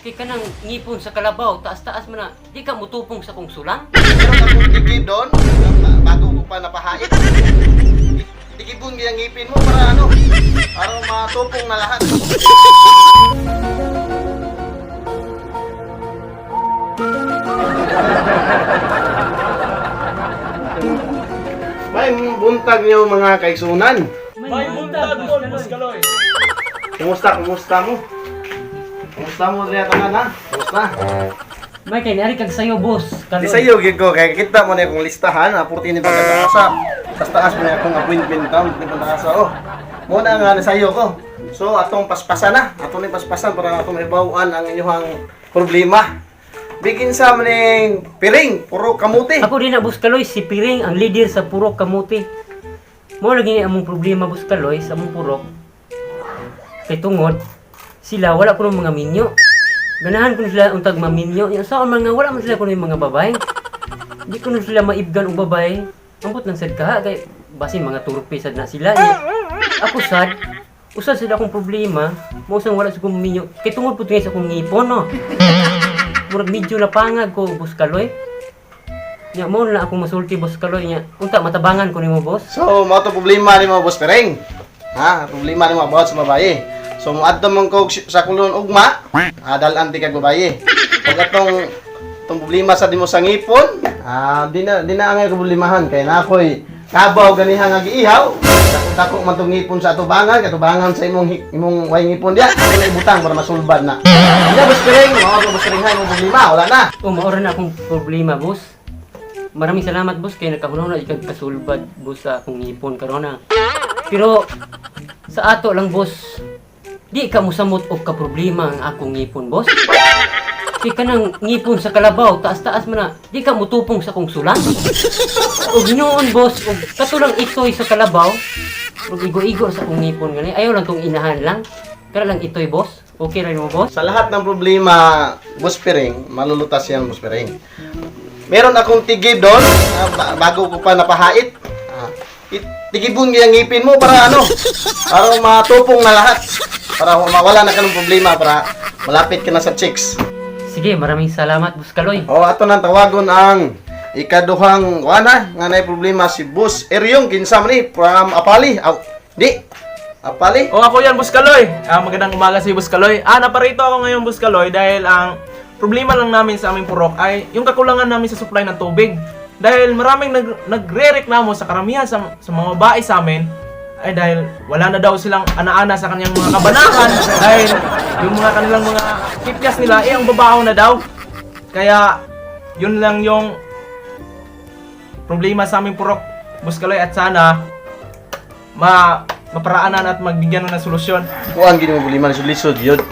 Kay kanang ngipon sa kalabaw, taas-taas man na, di ka mutupong sa kong sulang. Meron akong tigib doon, bago ko pa napahait. Tigibon ang ngipin mo para ano, para matupong na lahat. May buntag niyo, mga kaigsunan. May buntag, Boss Kaloy. Kumusta, kumusta mo? Kumusta mo diya tanan ha? Kumusta? May kay nari kag sayo, boss. Di sayo gyud ko kay kita mo na akong listahan, ha, 14 ni pagkataasa. Sa taas mo na akong appointment taon, ni pagkataasa oh. Mo na nga nasayo ko. So atong paspasan na, atong ni paspasan para atong mahibaw-an ang inyong problema. Bigin sa maning piring, puro kamuti. Ako din na, Boss Kaloy, si Piring ang leader sa Purok Kamuti. Mao lagi ni among problema, Boss Kaloy, sa among purok. Kay tungod sila wala kuno mga minyo. Ganahan kuno sila untag maminyo. Yung sa mga wala man sila kuno yung mga babae. Di kuno sila maibgan og babae. Ambot lang sad kaha kay basin mga turpe sad na sila. Nya, ako sad, usad sad akong problema, mao sang wala sa kong minyo. Kay tungod pud sa akong ngipon no. Murag medyo napangag ko, Boss Kaloy. Nya mo na akong masulti, Boss Kaloy, nya. Unta matabangan ko nimo, boss. So, mao to problema nimo, Boss Piring. Ha, problema nimo about sa babae. So, moadto man ko sa kulon ugma, dalan ti kag babae. Pag atong itong problema sa dimo sa ngipon, di na angay problemahan kay na ako'y kabaw ganiha nga giihaw. Dako man tong ngipon sa atubangan, katubangan sa imong imong way ngipon diya. Ako na ibutang para masulbad na. Hindi, Boss Piring, mao to, Boss Piring, ha, imong problema, wala na. O maora na akong problema, boss. Maraming salamat, boss, kay nakahunaw na ikag kasulbad, boss, sa akong ngipon karon na. Pero sa ato lang, boss, di ka musamot og ka problema ang akong ngipon, boss. Kay kanang ngipon sa kalabaw, taas-taas man na, di ka mutupong sa kong sulang. Og noon, boss, og katulang itoy sa kalabaw, og igo-igo sa akong ngipon gani. Ayaw lang tong inahan lang. Kara lang itoy, boss. Okay ra mo, boss? Sa lahat ng problema, Boss Piring, malulutas yan, Boss Piring. Meron akong tigib doon, bago ko pa napahait. Tigibon yung ngipin mo para ano, para matupong na lahat. Para mawala na ka ng problema, para malapit ka na sa chicks. Sige, maraming salamat, Boss Kaloy. O, ato nang tawagon ang ikaduhang wana nga nay problema si Boss Eryong kinsa man ni from Apali. Aw, di. Apali. O ako yan, Boss Kaloy. Magandang umaga sa iyo, Boss Kaloy. Naparito ako ngayon, Boss Kaloy, dahil ang problema lang namin sa aming purok ay yung kakulangan namin sa supply ng tubig. Dahil maraming nagre-reklamo sa karamihan sa mga babae sa amin ay dahil wala na daw silang ana-ana sa kanyang mga kabanakan dahil yung mga kanilang mga kipyas nila ay ang babaho na daw. Kaya yun lang yung problema sa aming purok, Boss Kaloy, at sana maparaanan at magbigyan ng solusyon. Kuan gini mo problema lisod-lisod yun.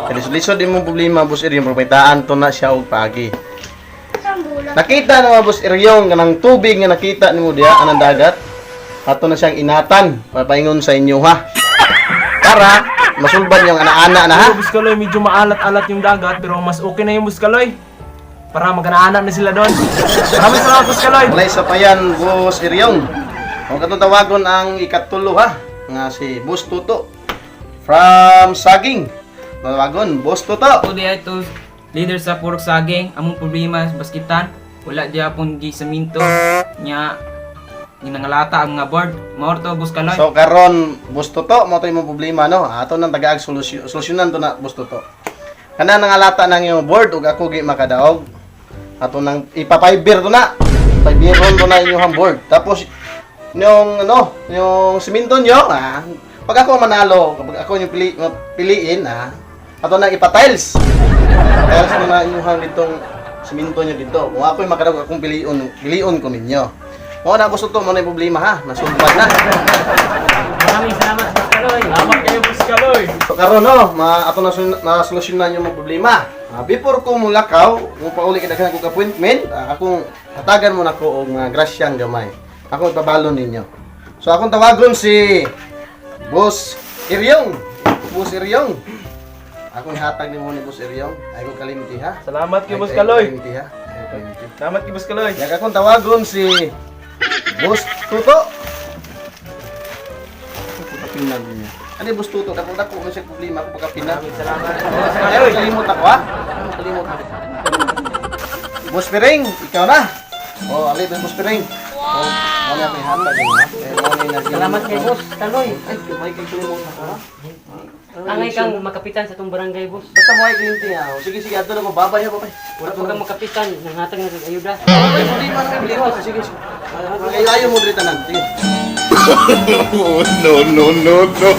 Kay lisod-lisod imong problema, Boss Iryong, propaitaan to na siya og paagi. Nakita na mga Boss Iryong kanang tubig nga nakita nimo diha anang dagat. Ato na siyang inatan papaingon sa inyo ha. Para masulban yung ana-ana na ha. Pero Boss Kaloy, medyo maalat-alat yung dagat pero mas okay na yung Boss Kaloy. Para magana-ana na sila doon. Maraming salamat, Boss Kaloy. Walay sa payan, Boss Iryong. Ang katong tawagon ang ikatulo ha nga si Boss Tuto from Saging. Tawagon Boss Tuto. Ako di ito, leader sa Purok Saging, among problema sa baskitan, wala di apon gi saminto, nya ginangalata ang mga board, maor to, Boss Kaloy. So karon, Boss Toto, mo to imong problema no. Ato nang tagaag solusyon, solusyonan to na, Boss Toto. Kana nangalata nang imong board ug ako gi makadaog. Ato nang ipapayber to na. Payberon to na inyong board. Tapos yung ano, yung simento nyo, pag ako manalo, kapag ako yung piliin, ato nang ipa-tiles. Tiles mo na inyong ditong simento nyo dito. Kung ako'y makadaog, akong pilion, pilion ko ninyo. Mo na, Boss Toto, mo na yung problema ha. Nasulbad na. Maraming salamat, Boss Kaloy. Salamat kayo, Boss Kaloy. So karon no, ma ato na nasolusyonan yung mga problema. Before ko mulakaw, mo pauli kay daghan kog appointment, akong hatagan mo nako og mga grasyang gamay. Ako ipabalon ninyo. So akong tawagon si Boss Iryong. Boss Iryong. Akong hatag nimo ni Boss Iryong. Ay ko kalimti ha. Salamat kay Boss Ay, ay, ko Kaloy. kalimti ha. Ay ko kalimti. Salamat kay Boss Kaloy. Yak akong tawagon si Boss Tuto. Putapin natin niya. Ano, Boss Toto, dako-dako mo siya problema ako pagkapina. Salamat. Ay, kalimot ako ha. Kalimot ako. Boss Piring, ikaw na. Oh, ali, Boss Piring. Wow. Oh, mo na hatag ha. Eh, mo na Salamat kay Boss Kaloy. Ay, may kay kalimot ako ha. Angay kang makapitan sa tong barangay, boss. Basta mo ay kliyente ha. Oh, sige, sige, adto na ko. Babay ha, babay. Wala pa kang makapitan, nanghatag na kag ayuda. Ay, problema na problema. Sige, sige. Ay, ayaw mo diri tanan. Sige. Oh, no, no, no, no.